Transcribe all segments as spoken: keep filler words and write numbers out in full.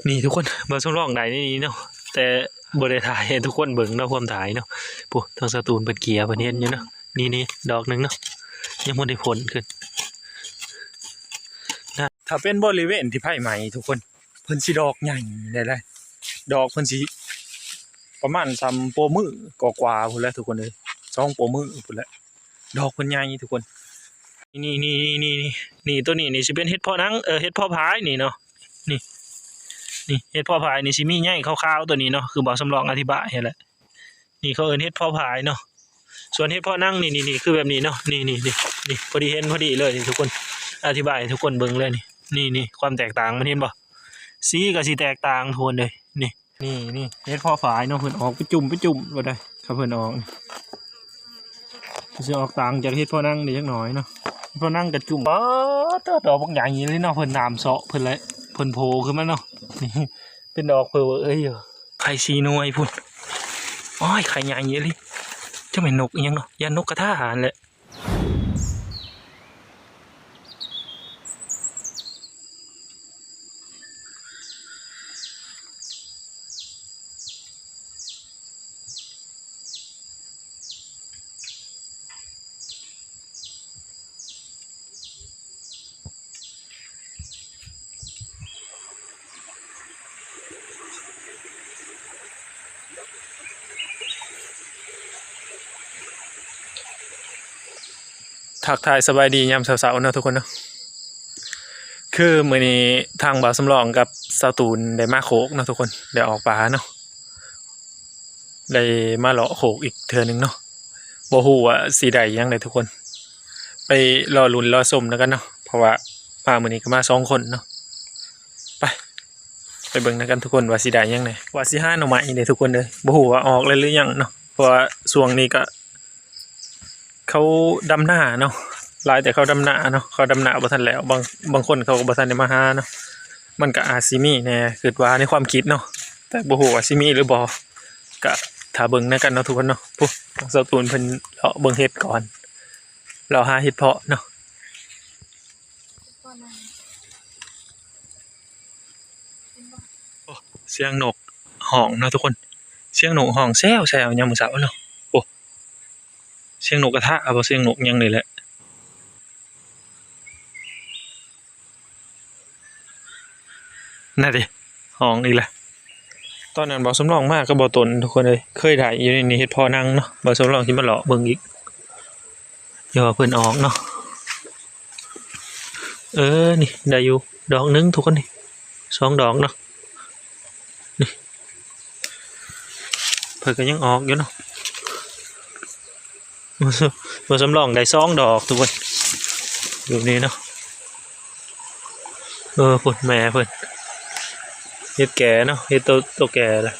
นี่ทุกคน บ่าวสำรองได้ในนี้เนาะ แต่บ่ได้ถ่ายให้ทุกคนเบิ่งเนาะ ความถ่ายเนาะ พุ้น ทางสาวตูนเพิ่นเขี่ย เพิ่นเห็นอยู่เนาะ นี่ๆ ดอกหนึ่งเนาะ ยังบ่ได้พ่นขึ้นนะ ถ้าเป็นบริเวณที่ไฟไหม้ทุกคน เพิ่นสิดอกใหญ่ได้เลย ดอกเพิ่นสิประมาณส่ำโป้มือกว่าๆพุ้นแหละทุกคนเอ้ย สองโป้มือพุ้นแหละ ดอกเพิ่นใหญ่ทุกคน นี่ๆๆๆๆ ตัวนี้นี่สิเป็นเห็ดเพาะหนัง เอ่อ เห็ดเพาะผายนี่เนาะ นี่ นี่เห็ดเพาะผายนี่สิมีใยขาวๆตัวนี้เนาะ คือบ่าวสำรองอธิบายให้แหละ นี่เขาเอิ้นเห็ดเพาะผายเนาะ ส่วนเห็ดเพาะหนังนี่ นี่ นี่ คือแบบนี้เนาะ นี่ นี่ นี่ นี่ พอดีเห็นพอดีเลยนี่ทุกคน อธิบายให้ทุกคนเบิ่งเลยนี่ นี่ นี่ ความแตกต่างมันเห็นบ่ สีก็สิแตกต่างทุกคนเลย นี่ นี่ นี่ เห็ดเพาะผายเนาะ เพิ่นออกไปจุ่มไปจุ่มบ่ได้ ถ้าเพิ่นออก สิออกต่างจากเห็ดเพาะหนังนี่จักหน่อยเนาะ เห็ดเพาะหนังกะจุ่ม ป๊าด ดอกบักใหญ่เลยเนาะ เพิ่นน้ำเซาะเพิ่นเลย เพิ่นโผล่ขึ้นมาเนาะ นี่ เป็นดอกเผยเอ้ยอยู่ ไข่สี่หน่วยพุ้น โอ้ย ไข่ใหญ่อีหลี จักแม่นนกอิหยังเนาะ ย่านนกกระทาหั้นแหละ ทักทายสบายดียามเช้าๆเนาะทุกคนเนาะ คือมื้อนี้ทางบ่าวสำรองกับสาวตูนได้มาโคกเนาะทุกคน ได้ออกป่าเนาะ ได้มาเลาะโคกอีกเทื่อหนึ่งเนาะ บ่ฮู้ว่าสิได้หยังเลยทุกคน ไปรอลุ้นรอชมนำกันเนาะ เพราะว่ามามื้อนี้ก็มาสองคนเนาะ ไป ไปเบิ่งนำกันทุกคนว่าสิได้หยังแหน่ ว่าสิหาหน่อไม้เด้ทุกคนเด้อ บ่ฮู้ว่าออกแล้วหรือยังเนาะ เพราะว่าช่วงนี้ก็ เขาดำนาเนาะ หลายแต่เขาดำนาเนาะ เขาดำนาบ่ทันแล้ว บาง บางคนเขาก็บ่ทันได้มาหาเนาะ มันก็อาจสิมีแหน่ คิดว่าในความคิดเนาะ แต่บ่ฮู้ว่าสิมีหรือบ่ ก็ถ้าเบิ่งนำกันเนาะทุกคนเนาะ พุ้น สาวตูนเพิ่นเลาะเบิ่งเห็ดก่อน เลาะหาเห็ดเพาะเนาะ โอ้ เสียงนกฮ้องเนาะทุกคน เสียงนกฮ้องแซวๆยามมื้อเช้าเนาะ โอ้ เสียงนกกระทาบ่ เสียงนกหยังนี่แหละ นั่นเด้ ฮ้องอีกแล้ว ตอนนั้นบ่าวสำรองมากับบ่าวตนทุกคนเอ้ย เคยได้อยู่ในนี่เห็ดเพาะหนังเนาะ บ่าวสำรองสิมาเลาะเบิ่งอีก อย่าว่าเพิ่นออกเนาะ เออ นี่ได้อยู่ดอกหนึ่งทุกคนนี่ สองดอกเนาะ นี่ เพิ่นก็ยังออกอยู่เนาะ บ่าวสำรองได้สองดอกทุกคน แบบนี้เนาะ เออ พุ้นแม่เพิ่น เห็ดแก่เนาะ เห็ดโต โตแก่ละ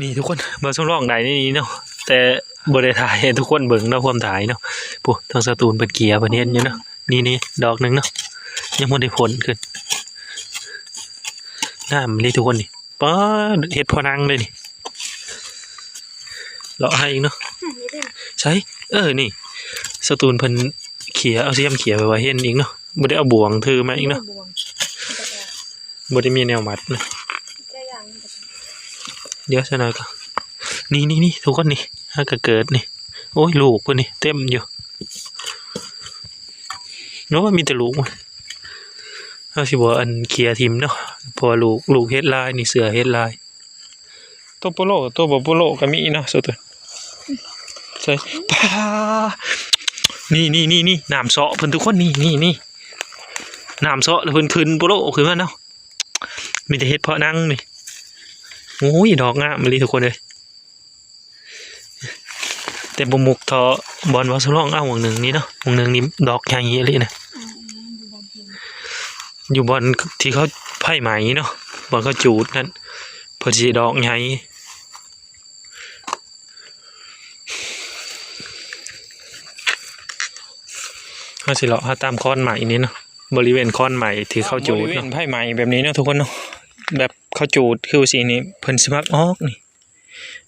นี่ทุกคน บ่าวสำรองได้ในนี้เนาะ แต่บ่ได้ถ่ายให้ทุกคนเบิ่งเนาะ ความถ่ายเนาะ พุ้น ทางสาวตูนเพิ่นเขี่ย เพิ่นเห็นอยู่เนาะ นี่ๆ ดอกหนึ่งเนาะ ยังบ่ได้พ่นขึ้น งามอีหลีทุกคนนี่ ป๊าด เห็ดเพาะหนังเลยนี่ เลาะหาอีกเนาะ ใช่ เออ นี่ สาวตูนเพิ่นเขี่ย เอาเสียมเขี่ยไปไว้เห็นอีกเนาะ บ่ได้เอาบ่วงถือมาอีกเนาะ บ่ได้มีแนวมัดนะ เดี๋ยวซะหน่อยก่อน นี่ๆๆ ทุกคนนี่ หากะเกิดนี่ โอ้ย ลูกพุ้นนี่ เต็มอยู่ โอ้ย มีแต่ลูก เฮาสิบ่อันเขี่ยถิ่มเนาะ เพราะว่าลูก ลูกเห็ดหลายนี่ เสือเห็ดหลาย โตโปโล โตบ่โปโลก็มีเนาะ สุด ใส่ ป๊า นี่ๆๆๆ น้ำเซาะเพิ่นทุกคน นี่ๆๆ น้ำเซาะแล้วเพิ่นขึ้นโปโลขึ้นมาเนาะ มีแต่เห็ดเพาะหนังนี่ โอ้ย ดอกงามอีหลีทุกคนเอ้ย แต่บ่มุกเท่าบ่อนบ่าวสำรองเอาหม่องหนึ่งนี่เนาะ หม่องหนึ่งนี่ดอกใหญ่อีหลีนะ อยู่บ่อนที่เขาไฟไหม้เนาะ บ่อนเขาจูดนั่น เพิ่นสิดอกใหญ่ เฮาสิเลาะหาตามคอนไม้นี่เนาะ บริเวณคอนไม้ที่เขาจูดเนาะ บริเวณไฟไหม้แบบนี้เนาะทุกคนเนาะ แบบเขาจูดคือสินี่ เพิ่นสิมักออกนี่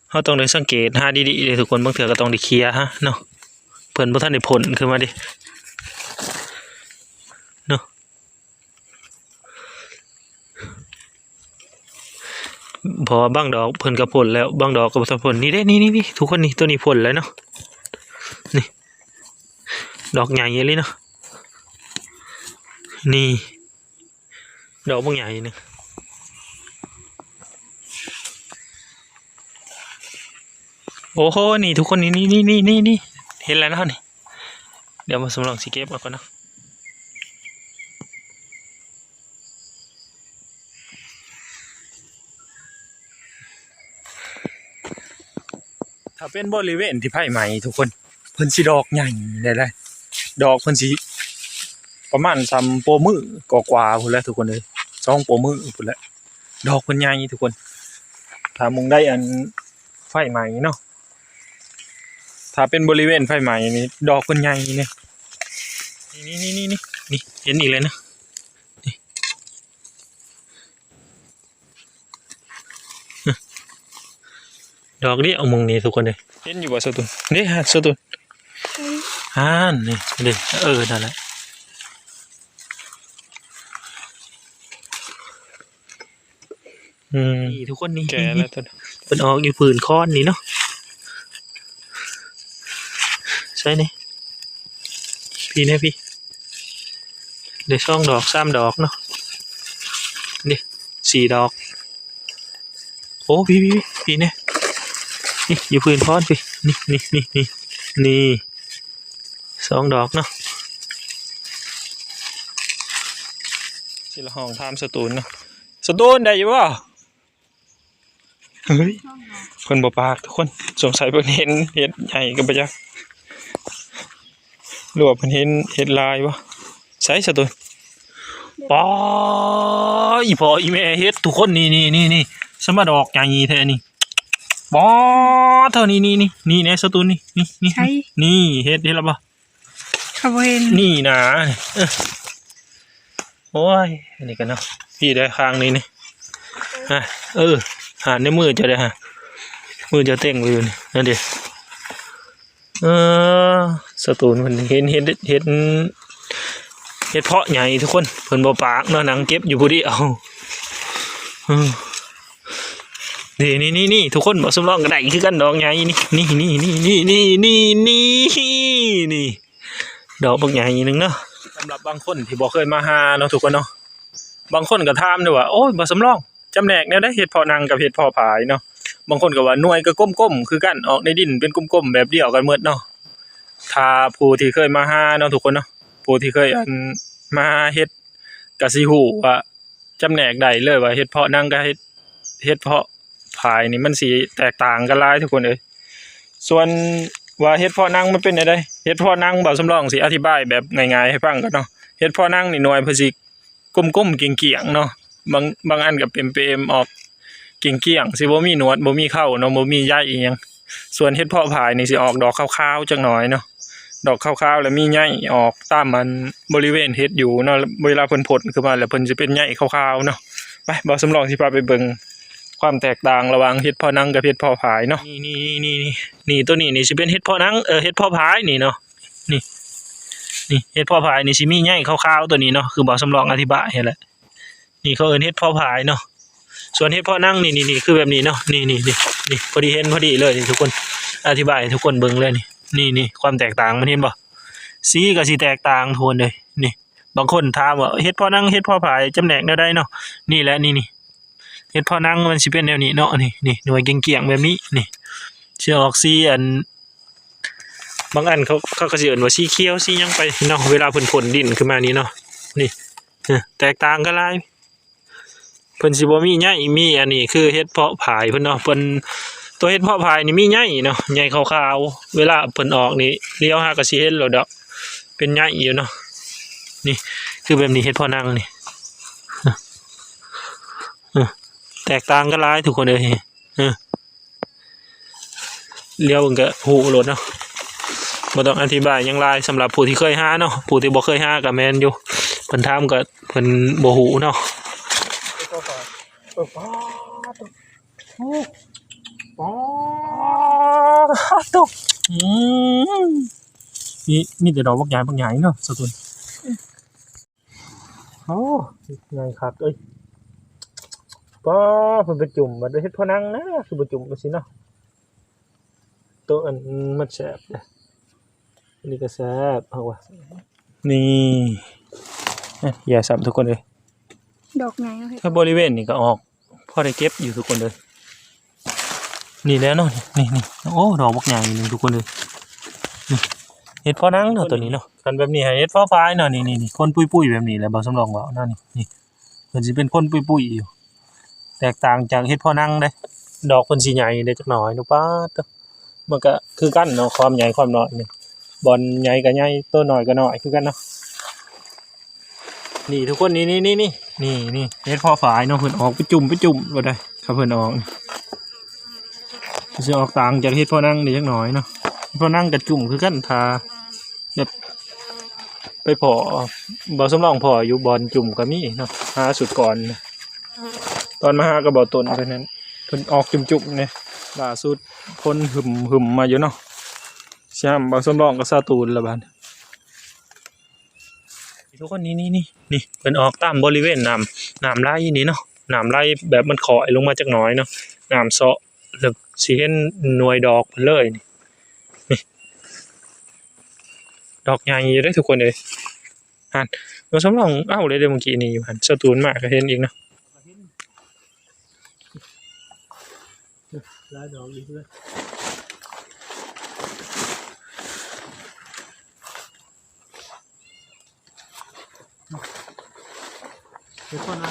เฮาต้องได้สังเกตหาดีๆเด้อทุกคน บางเทื่อก็ต้องได้เคลียร์หาเนาะ เพิ่นบ่ทันได้พ่นขึ้นมาเด้ เนาะ เพราะว่าบางดอกเพิ่นก็พ่นแล้ว บางดอกก็บ่ทันพ่น นี่เด้ นี่ๆๆ ทุกคนนี่ ตัวนี้พ่นแล้วเนาะ นี่ ดอกใหญ่อีหลีเนาะ นี่ ดอกบักใหญ่หนึ่ง โอ้โห นี่ทุกคน นี่ นี่ นี่ นี่ นี่ นี่ เห็นแล้วเนาะนี่ เดี๋ยวบ่าวสำรองสิเก็บเอาก่อนเนาะ ถ้าเป็นบริเวณที่ไฟไหม้ทุกคน เพิ่นสิดอกใหญ่ได้เลย ดอกเพิ่นสิประมาณส่ำโป้มือกว่าๆพุ้นแหละทุกคนเอ้ย สองโป้มือพุ้นแหละ ดอกเพิ่นใหญ่ทุกคน ถ้าหม่องใดอันไฟไหม้เนาะ ถ้าเป็นบริเวณไฟไหม้นี่ ดอกเพิ่นใหญ่นี่ นี่ นี่ นี่ นี่ นี่ เห็นอีกแล้วนะ นี่ ดอกเดียวหม่องนี้ทุกคนเอ้ย เห็นอยู่บ่สตูน นี่ฮะสตูน อ่านนี่ นี่ เออ นั่นแหละ อืม นี่ทุกคนนี่ แก่แล้วตัวนี้ เพิ่นออกอยู่พื้นคอนนี่เนาะ ใช่นี่ พี่เนี่ยพี่ ได้สองดอก สามดอกเนาะ นี่ สี่ดอก โอ้ พี่ พี่ พี่ พี่เนี่ย นี่ อยู่พื้นคอนพี่ นี่ นี่ นี่ นี่ นี่ สองดอกเนาะ สิละห้องถามสตูนเนาะ สตูนได้อยู่บ่ เฮ้ย เพิ่นบ่ปากทุกคน สงสัยเพิ่นเห็นเห็ดใหญ่ก็บ่จัก หรือว่าเพิ่นเห็นเห็ดลายบ่ ใส่สตูน ป๊า อีพ่ออีแม่เห็ดทุกคน นี่ นี่ นี่ นี่ สมาดอกใหญ่แท้นี่ ป๊า เท่านี้ นี่ นี่ นี่แน่สตูน นี่ นี่ นี่ ใช่ นี่ เห็ด เห็ดแล้วบ่ เขาบ่เห็น นี่นะ เออ โอ้ย อันนี้กันเนาะ พี่ได้ข้างนี้นี่ ฮะ เออ หาในมือเจ้าได้ฮะ มือเจ้าเต็งไว้อยู่นี่ นั่นดิ เออ สตูนเพิ่นเห็น เห็น เห็น เห็ดเพาะใหญ่ทุกคน เพิ่นบ่ปากเนาะ นั่งเก็บอยู่ผู้เดียว เออ นี่ นี่ นี่ นี่ ทุกคน บ่าวสำรองก็ได้คือกัน ดอกใหญ่นี่ นี่ นี่ ดอกบักใหญ่หนึ่งเนาะ สำหรับบางคนที่บ่เคยมาหาเนาะทุกคนเนาะ บางคนก็ถามเด้อว่า โอ้ย บ่าวสำรอง จำแนกแนวใดเห็ดเพาะหนังกับเห็ดเพาะผายเนาะ บางคนก็ว่าหน่วยก็กลมๆ คือกัน ออกในดินเป็นกลมๆ แบบเดียวกันหมดเนาะ ถ้าผู้ที่เคยมาหาเนาะทุกคนเนาะ ผู้ที่เคย อัน มาหาเห็ดก็สิฮู้ว่าจำแนกได้เลยว่าเห็ดเพาะหนังกับเห็ด เห็ดเพาะผายนี่มันสิแตกต่างกันหลายทุกคนเอ้ย ส่วนว่าเห็ดเพาะหนังมันเป็นแนวใด เห็ดเพาะหนังบ่าวสำรองสิอธิบายแบบง่ายๆให้ฟังก่อนเนาะ เห็ดเพาะหนังนี่หน่วยเพิ่นสิกลมๆเกี่ยงๆเนาะ บาง บางอันก็เปรมๆออกเกี่ยงๆ สิบ่มีหนวด บ่มีเค้าเนาะ บ่มีใยอิหยัง ส่วนเห็ดเพาะผายนี่สิออกดอกขาวๆจักหน่อยเนาะ ดอกขาวๆแล้วมีใยออกตามมันบริเวณเห็ดอยู่เนาะ เวลาเพิ่นพ่นขึ้นมาแล้วเพิ่นสิเป็นใยขาวๆเนาะ ไป บ่าวสำรองสิพาไปเบิ่งความแตกต่างระหว่างเห็ดเพาะหนังกับเห็ดเพาะผายเนาะ นี่ นี่ นี่ นี่ นี่ นี่ ตัวนี้นี่สิเป็นเห็ดเพาะหนัง เอ่อ เห็ดเพาะผายนี่เนาะ นี่ นี่ เห็ดเพาะผายนี่สิมีใยขาวๆตัวนี้เนาะ คือบ่าวสำรองอธิบายให้แหละ นี่เขาเอิ้นเห็ดเพาะผายเนาะ ส่วนเห็ดเพาะหนังนี่ นี่ นี่ คือแบบนี้เนาะ นี่ นี่ นี่ นี่ พอดีเห็นพอดีเลยนี่ทุกคน อธิบายให้ทุกคนเบิ่งเลยนี่ นี่ นี่ ความแตกต่างมันเห็นบ่ สีก็สิแตกต่างทุกคนเลย นี่ บางคนถามว่าเห็ดเพาะหนัง เห็ดเพาะผายจำแนกแนวใดเนาะ นี่แหละ นี่ นี่ เห็ดเพาะหนังมันสิเป็นแนวนี้เนาะ นี่ นี่ หน่วยเกี่ยงๆแบบนี้ นี่ สิออกสีอัน บางอันเขา เขาก็สิเอิ้นว่าสีเขียว สีหยังไปเนาะ เวลาเพิ่นพ่นดินขึ้นมานี่เนาะ นี่ เออ แตกต่างกันหลาย เพิ่นสิบ่มีใย มีอันนี้คือเห็ดเพาะผายเพิ่นเนาะ เพิ่น ตัวเห็ดเพาะผายนี่มีใยเนาะ ใยขาวๆ เวลาเพิ่นออกนี่ เหลียวหาก็สิเห็นโลดดอก เป็นใยอยู่เนาะ นี่ คือแบบนี้เห็ดเพาะนางนี่ เออ แตกต่างกันหลายทุกคนเอ้ย เออ เหลียวเบิ่งก็ฮู้โลดเนาะ บ่ต้องอธิบายหยังหลาย สำหรับผู้ที่เคยหาเนาะ ผู้ที่บ่เคยหาก็แม่นอยู่ เพิ่นถามก็เพิ่นบ่ฮู้เนาะ เออ ป๊าดโธ่ ป๊าดโธ่ อืม มี มีแต่ดอกบักใหญ่ บักใหญ่เนาะ สาวตุ่น โอ้ ใหญ่คักเอ้ย ป๊าด เพิ่นไปจุ่ม บัดเฮ็ดพอนังนะ คือบ่จุ่มจั่งซี้เนาะ โตอันมันแซ่บเด้อ อันนี้ก็แซ่บ เฮาว่า นี่ อ่ะ อย่าซ้ำทุกคนเอ้ย ดอกใหญ่เนาะ ถ้าบริเวณนี้ก็ออก พอได้เก็บอยู่ทุกคนเอ้ย นี่แหละเนาะ นี่ นี่ โอ้ ดอกบักใหญ่หนึ่งทุกคนเอ้ย นี่ เห็ดพอนังเนาะตัวนี้เนาะ คันแบบนี้ให้เห็ดพอฝายเนาะ นี่ นี่ นี่ คนปุยๆ แบบนี้แหละ บ่าวสำรองเว้าเนาะ นี่ นี่ เพิ่นสิเป็นคนปุยๆ อยู่ แตกต่างจากเห็ดพอนังเด้ ดอกเพิ่นสิใหญ่เด้จักหน่อยเนาะ ป๊าดโธ่ มันก็คือกันเนาะ ความใหญ่ความน้อยนี่ บ่อนใหญ่ก็ใหญ่ ตัวน้อยก็น้อยคือกันเนาะ นี่ทุกคน นี่ นี่ นี่ นี่ นี่ นี่ เห็ดพอฝายเนาะ เพิ่นออกไปจุ่ม ไปจุ่มบ่ได้ ถ้าเพิ่นออกนี่ สิออกต่างจากเห็ดพอนังเด้จักหน่อยเนาะ เห็ดพอนังก็จุ่มคือกัน ถ้าแบบ ไปพ้อ บ่าวสำรองพ้ออยู่บ่อนจุ่มก็มีเนาะ หาสุดก่อนนะ ตอนมาหาก็บ่าวต้นเท่านั้น เพิ่นออกจุ่มๆ เนี่ย ล่าสุดคนหึ่มๆ มาอยู่เนาะ สิห้ามบ่าวสำรองกับสาวตูนละบาด ทุกคน นี่ นี่ นี่ นี่ เพิ่นออกตามบริเวณน้ำ น้ำไหลนี่เนาะ น้ำไหลแบบมันค่อยลงมาจักหน่อยเนาะ น้ำเซาะ แล้วสิเห็นหน่วยดอกเพิ่นเลยนี่ นี่ ดอกใหญ่อยู่เด้อทุกคนเอ้ย หั่น บ่าวสำรองเอาเลยเด้อเมื่อกี้นี่อยู่หั่น สาวตูนมาก็เห็นอีกเนาะ หลายดอกอีกเลย เดี๋ยวก่อนนะ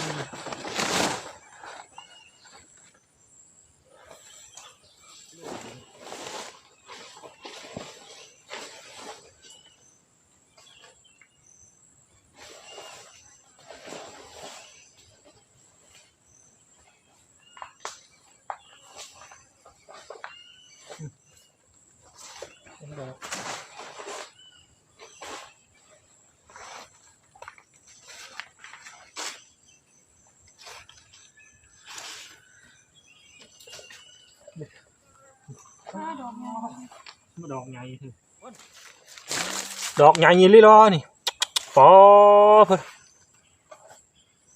ดอกใหญ่ ดอกใหญ่เถอะ ดอกใหญ่อีหลีหรอนี่ ปอเพิ่น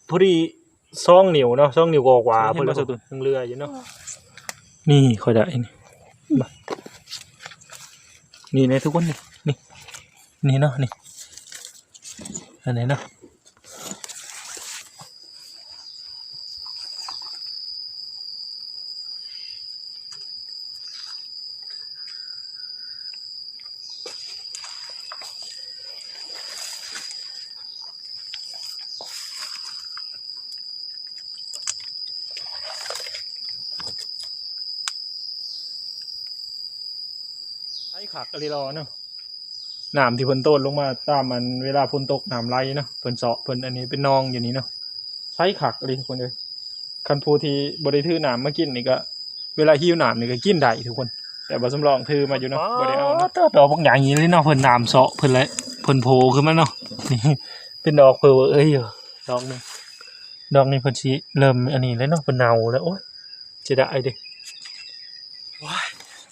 พอดีสองนิ้วเนาะ สองนิ้วกว่าๆ เห็นบ่ เพิ่น สาวตูน ยังเหลืออยู่เนาะ นี่ค่อยได้นี่ มา นี่นะทุกคน นี่ นี่ นี่เนาะ นี่ อันไหนเนาะ ใสคักอีหลีหรอเนาะ น้ำที่เพิ่นโตนลงมาตามอันเวลาฝนตกน้ำไหลเนาะ เพิ่นเซาะ เพิ่นอันนี้เป็นหนองอยู่นี่เนาะ ใสคักอีหลีทุกคนเอ้ย คันผู้ที่บ่ได้ถือน้ำมากินนี่ก็ เวลาหิวน้ำนี่ก็กินได้ทุกคน แต่บ่าวสำรองถือมาอยู่เนาะ บ่ได้เอาเนาะ ดอกบักใหญ่เลยเนาะ เพิ่นน้ำเซาะ เพิ่นแหละ เพิ่นโผล่ขึ้นมาเนาะ นี่ เป็นดอกเผลอเอ้ย ดอกหนึ่ง ดอกนี้เพิ่นสิเริ่มอันนี้แล้วเนาะ เพิ่นเน่าแล้ว โอ้ย เสียดายเด้ ว้าย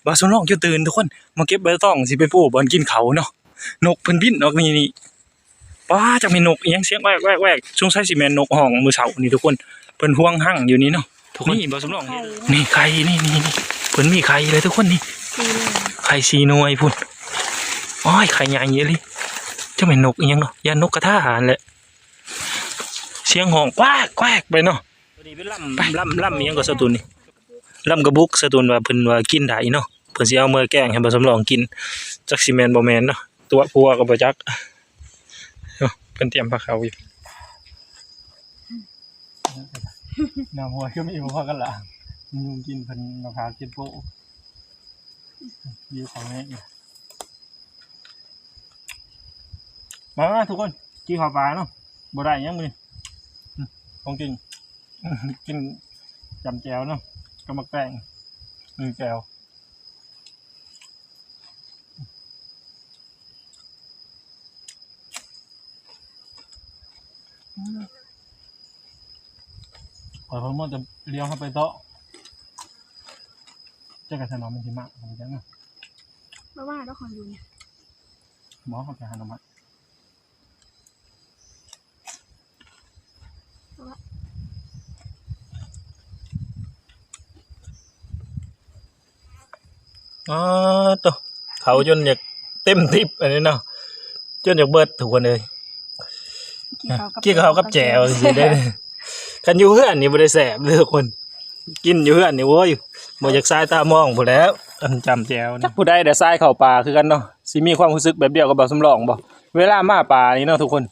บ่าวสำรองจนตื่นทุกคน มาเก็บใบตองสิไปปูบ่อนกินเขาวเนาะ นกเพิ่นบินออกนี่ นี่ ป๊าด จักแม่นนกอิหยังเสียงแวกแวกแวก สงสัยสิแม่นนกฮ้องมื้อเช้านี่ทุกคน เพิ่นฮวงฮังอยู่นี่เนาะ ทุกคน นี่บ่าวสำรอง ไข่ นี่ไข่ นี่ นี่ นี่ เพิ่นมีไข่เลยทุกคนนี่ สี่หน่วย ไข่สี่หน่วยพุ้น โอ้ย ไข่ใหญ่อีหลี จักแม่นนกอิหยังเนาะ ย่านนกกระทาหั่นแหละ เสียงฮ้องแกวกแกวกไปเนาะ ตัวนี้เป็นลำ ไป ลำ ลำอิหยังก็สาวตูนนี่ ลำกระบุก สาวตูนว่าเพิ่นว่ากินได้เนาะ เพิ่นสิเอาเมือแกงให้บ่าวสำรองกิน จักสิแม่นบ่แม่นเนาะ ตัวผัวก็บ่จัก เนาะ เพิ่นเตรียมผ้าขาวอยู่ น้ำห้วยก็มีบ่พอกันละ ยุงกินเพิ่นมะพร้าวกินโป้ อยู่ของแม่ มามาทุกคน กินข้าวปลาเนาะ บ่ได้หยังมื้อนี้ อืม ของกิน อืม กินจำแจ่วเนาะ กับหมากแตง อืม แจ่ว อืม ข้อยเพิ่นว่าจะเลี้ยวเข้าไปเตาะ จักกะถนอมมันสิมา เอาไปจังนะ บ่ว่าดอกของอยู่เนี่ย บ่เข้าไปหาหน่อไม้ อ๋อ โต เขาจนอยากเต็มทิปอันนี้เนาะ จนอยากเบิดทุกคนเลย กินข้าวกับ กินข้าวกับแจ่วสิได้ คันอยู่เฮือนนี่บ่ได้แซ่บเลยทุกคน กินอยู่เฮือนนี่โว้ย บ่อยากสายตามองพู้นแหล้ว อันจำแจ่วนะ จักผู้ใดได้สายเข้าป่าคือกันเนาะ สิมีความรู้สึกแบบเดียวกับบ่าวสำรองบ่ เวลามาป่านี่เนาะทุกคน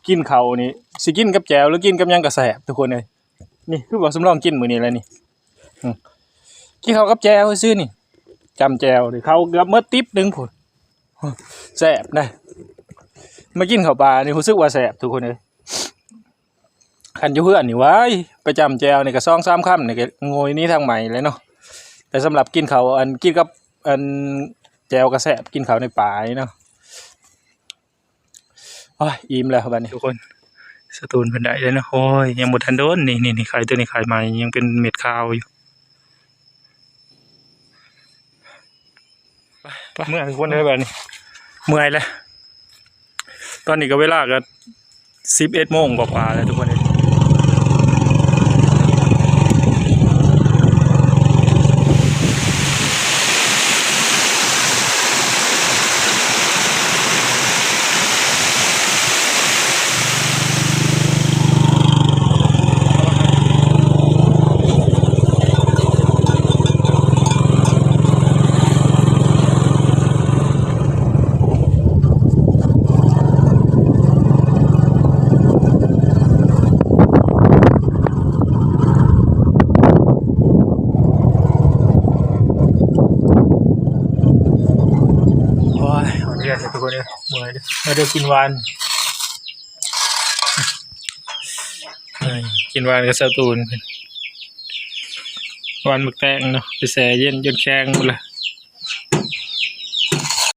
กินข้าวนี่ สิกินกับแจ่วหรือกินกับหยังก็แซ่บทุกคนเอ้ย นี่คือบ่าวสำรองกินมื้อนี้แหละนี่ อืม กินข้าวกับแจ่วซื่อๆนี่ จำแจ่วนี่ ข้าวเกือบหมดติ๊บหนึ่งพู้น แซ่บนะ มากินข้าวป่านี่รู้สึกว่าแซ่บทุกคนเอ้ย คันอยู่เฮือนนี่ว้าย ไปจำแจ่วนี่ก็สองสามคำนี่ก็โงยหนีทางใหม่เลยเนาะ แต่สำหรับกินข้าว อันกินกับ อันแจ่วก็แซ่บ กินข้าวในป่านี่เนาะ โอ้ย อิ่มแล้วบัดนี้ทุกคน สตูนเพิ่นได้เลยเนาะ โอ้ย ยังบ่ทันโดน นี่ นี่ นี่ ไข่ตัวนี้ ไข่ใหม่ ยังเป็นเม็ดขาวอยู่ ไป ไป เมื่อยทุกคนเลยบัดนี้ เมื่อยแล้ว ตอนนี้ก็เวลาก็สิบเอ็ดโมงกว่าๆแล้วทุกคนเอ้ย โอ้ย อ่อนเพลียเลยทุกคนเอ้ย เมื่อยเด้อ มาเด้อกินหวาน เอ้ย กินหวานกับสตูน หวานหมากแตงเนาะ ไปแช่เย็นจนแข็งหมดละ